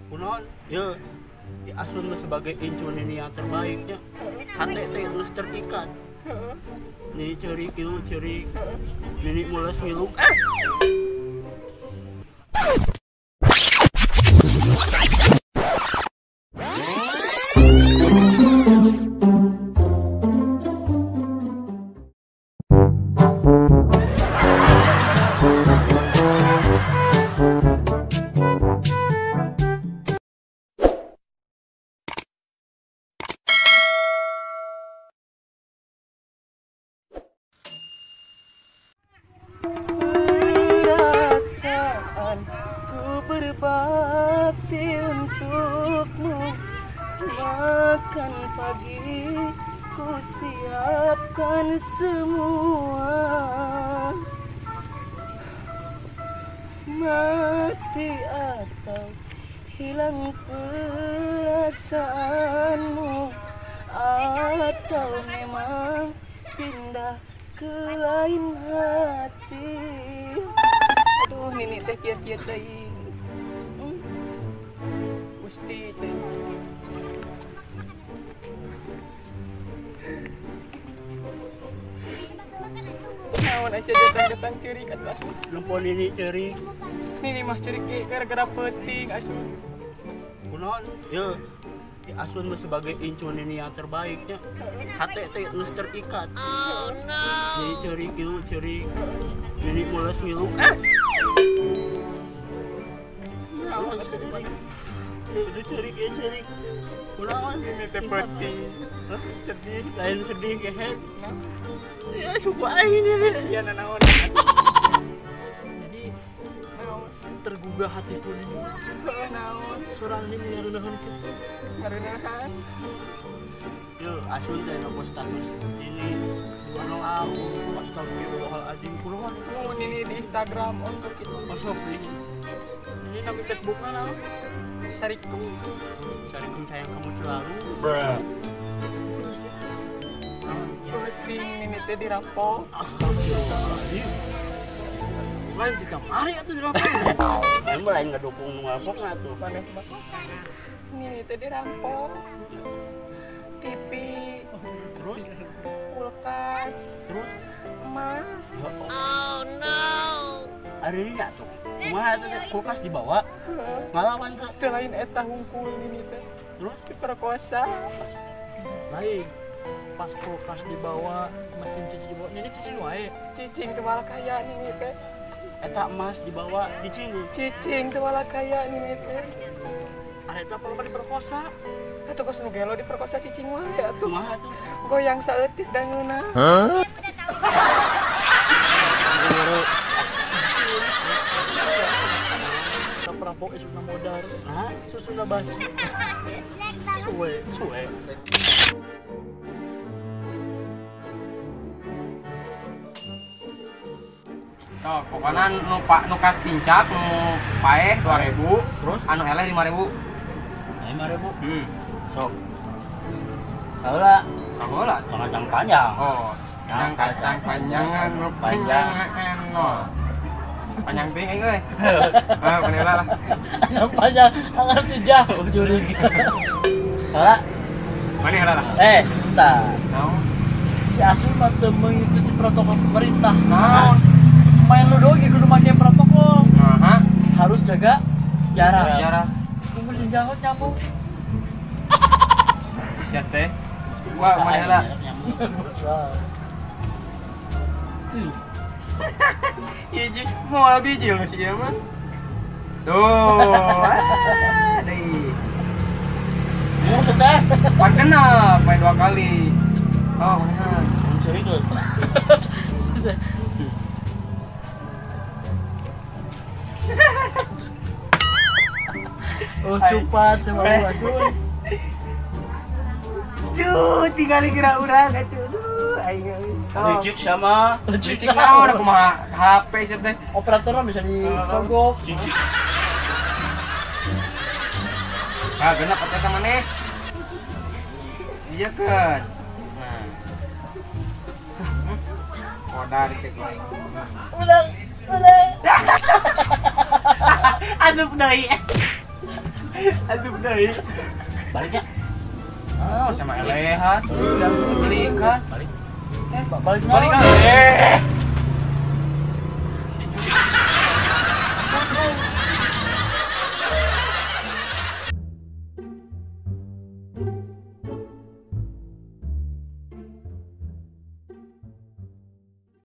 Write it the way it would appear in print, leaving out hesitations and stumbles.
Kunaon? Ya, Asun sebagai incun ini yang terbaiknya. Hati teh geus terikat. Nini ceurik, ngilu ceurik. Nini mules ngilu. Ku berbakti untukmu, makan pagi ku siapkan semua. Mati atau hilang perasaanmu, atau memang pindah ke lain hati. Aduh, nini teh kieu-kieu teuing. Gusti teh. Naon asa datang-datang ceurik atuh Asun. Lempon nini ceurik. Nini mah ceurik gara-gara peuting Asun. Kunaon? Ya, Asun sebagai incun ini yang terbaiknya. Hati teh geus terikat. Oh no. Nini ceurik, ngilu ceurik. Nini mules ngilu. Naon itu ceurik ya ceurik. Kunaon nini teh peuting. Sedih, lain sedih kehet. Ya suku aing ini sia nanaon. Jadi tergugah hatiku ini. Naon? Surang ini ngarunahan kitu. Ngarunahan. Yo, Asun teh nopo status ini. Kunaon? Astagfirullahaladzim. Kunaon? Mun ini di Instagram osok kitu. Osok ini. Ini nami Facebookna naon? Sarikum. Sarikum sayang kamu selalu. Bruh. Peuting nini teh dirampok. Astagfirullahaladzim. Lain jika mari atuh dirampok. Lain mah lain ngadukung nu ngerampokna atuh. Maneh mah. Nini teh dirampok. TV, terus kulkas, terus emas. Oh no. Ari nya tuh. Kumaha teh kulkas dibawa? Ngalawan teh. Teu lain eta hungkul nini teh. Terus diperkosa. Lain pas kulkas dibawa, mesin cuci dibawa, nini cicing wae. Cicing teu malah kaya nini teh. Eta emas dibawa cicing. Cicing teu malah kaya nini teh. Ada eta apa diperkosa? Atuh kos nu gelo diperkosa cicing wae atuh. Kumaha tuh? Goyang saeutik dangeuna. Hah? Perampok isuna modar. Hah? Susuna basi. Suwe, suwe. Tuh, pokoknya nu pak nu katincak nu paeh 2000, terus anu eleh 5000. 5000. Sok. Kaula, kaula kacang panjang. Oh, kacang kacang panjangan nu panjang nol. Panjang ting aing euy. Ah, panela lah. Yang panjang ngerti jauh jurig. Kaula. Mana heula lah? Eh, sebentar. Naon? Si Asun mah teu mengikuti protokol pemerintah. Naon? Main lu doang kudu make protokol. Heeh. Harus jaga jarak. Jarak. Kumpul jauh nyamuk. Sia teh. Wah, mana heula? Besar. Hiji moal bijil sih ieu mah. Tuh. Ah, deui. Musuh teh. Pan genep, main 2 kali. Oh, bener. Ceurik euy. Oh, cepat sama Asun. Cuh, tinggal kira urang atuh. Aduh, aing euy. Licik sama licik naon kumaha HP sih teh. Operatornya bisa disogok. Cicik. Ah, genep eta maneh. Iya kan. Nah. Koda di situ aing. Ulang, ulang. Asup deui. Asup deui. Baliknya. Oh, sama elehan. Beli kan. Balik. Balik Balik kan.